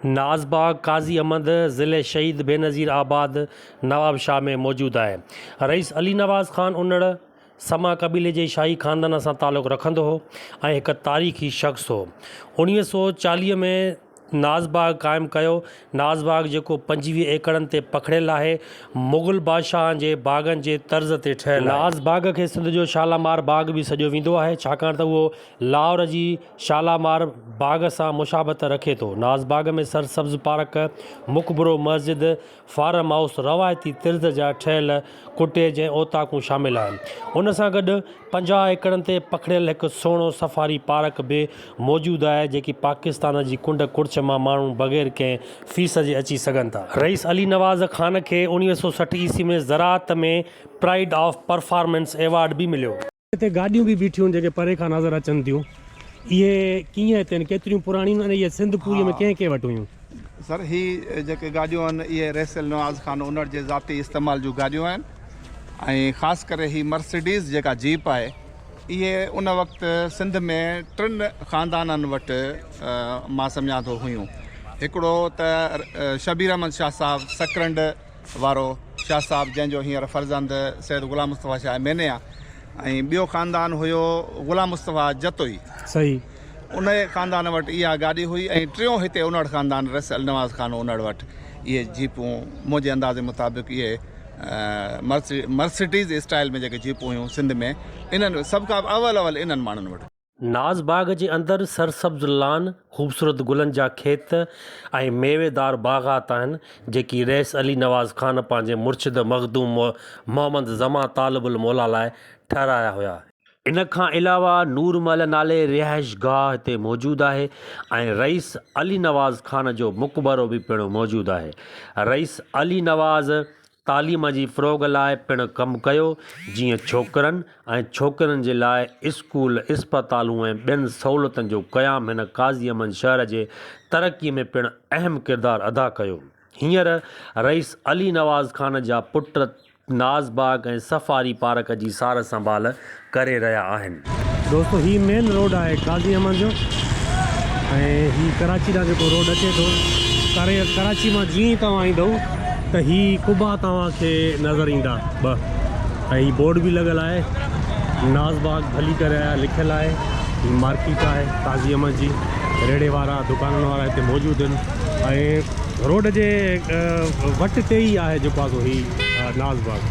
ناز باغ قاضي احمد ضلعي شهيد بينظير آباد نوابشاهه ۾ موجود آهي. رئيس علي نواز خان انڙ سما قبيلي جي شاهي خاندان سان تعلق رکندو هو ۽ هڪ تاريخي شخص هو. 1940 ۾ ناز باغ قائم ڪيو. ناز باغ جيڪو 25 ايڪڙن تي پکڙيل آهي، مغل بادشاهن جي باغن جي طرز تي ٺهيل آهي. ناز باغ کي سنڌ جو شالامار باغ به سڏيو ويندو آهي، ڇاڪاڻ ته اهو لاهور جي شالامار باغ سان مشابهت رکي ٿو. ناز باغ ۾ سرسبز پارڪ، مقبرو، مسجد، فارم هائوس، روايتي طرز جا ٺهيل ڪٽيج ۽ اوطاقون شامل آهن. ان سان گڏ 50 ايڪڙن تي پکڙيل هڪ سهڻو سفاري پارڪ به موجود آهي جيڪي پاڪستان جي ڪنڊ ڪڙڇ مان ماڻهو بغير ڪنهن فيس جي اچي سگهن ٿا. رئيس علي نواز خان کي 1960 عيسوي ۾ زراعت ۾ پرائيڊ آف پرفارمنس ايوارڊ به مليو. هتي گاڏيون به بيٺيون آهن جيڪي پري کان نظر اچن ٿيون. اهي ڪيئن هتي آهن؟ ڪيتريون پراڻيون آهن ۽ اهي سنڌ پوري ۾ ڪنهن ڪنهن وٽ هيون؟ سر هي جيڪي گاڏيون آهن اهي رئيس نواز خان انڙ جي ذاتي استعمال جون گاڏيون آهن ۽ خاص ڪري هي مرسڊيز جيڪا جيپ آهي اهي ان وقت سنڌ ۾ ٽن خاندانن وٽ مان سمجهان ٿو هيون هڪڙو ته شبير احمد شاهه صاحب سڪرنڊ وارو شاهه صاحب جنهن جو هينئر فرزند سيد غلام مصطفيٰ شاهه ايم اين اي آ ۽ ٻيو خاندان هيو غلام مصطفيٰ جتوئي. صحيح. انهيء خاندان وٽ اها گاڏي هئي ۽ ٽيون هتي انڙ خاندان رس النواز خان انڙ وٽ اهي جيپون منهنجي اندازي مطابق اهي مرسڊيز اسٽائيل ۾ جيڪي جيپون هيون سنڌ ۾ انهن سڀ کان اول اول انهن ماڻهن وٽ. ناز باغ جي اندر سرسبز لان، خوبصورت گلن جا کيت ۽ ميويدار باغات آهن، جيڪي رئيس علي نواز خان پنهنجي مرشد مخدوم محمد زمان طالب الموليٰ لاء ٺهرايا هيا. ان کان علاوه نور محل نالي رهائش گاهه هتي موجود آهي ۽ رئيس علي نواز خان جو مقبرو به پڻ موجود آهي. رئيس علي نواز تعليم جي فروغ لاء پڻ ڪم ڪيو، جيئن ڇوڪرن ۽ ڇوڪرين جي لاء اسڪول، اسپتالون ۽ ٻين سهولتن جو قيام هن قاضي احمد شهر جي ترقي ۾ پڻ اهم ڪردار ادا ڪيو. هينئر رئيس علي نواز خان جا پٽ ناز باغ ۽ سفاري پارڪ جي سار سنڀال ڪري رهيا آهن. دوستو هي مين روڊ آهي قاضي احمد جو ۽ هي ڪراچي ڏانهن جيڪو روڊ اچي ٿو ڪري ڪراچي مان جيئن ئي توهان ايندو ته هي قبا توهان کي نظر ايندا ٻه ۽ هي بورڊ به لڳل آهي ناز باغ ڀلي ڪري آيا لکيل آهي هي مارڪيٽ آهي قاضي احمد جي ريڙهي وارا دڪانن وارا هتي موجود آهن ۽ روڊ جي وٽ تي ئي آهي جيڪو آهي سو هي ناز باغ.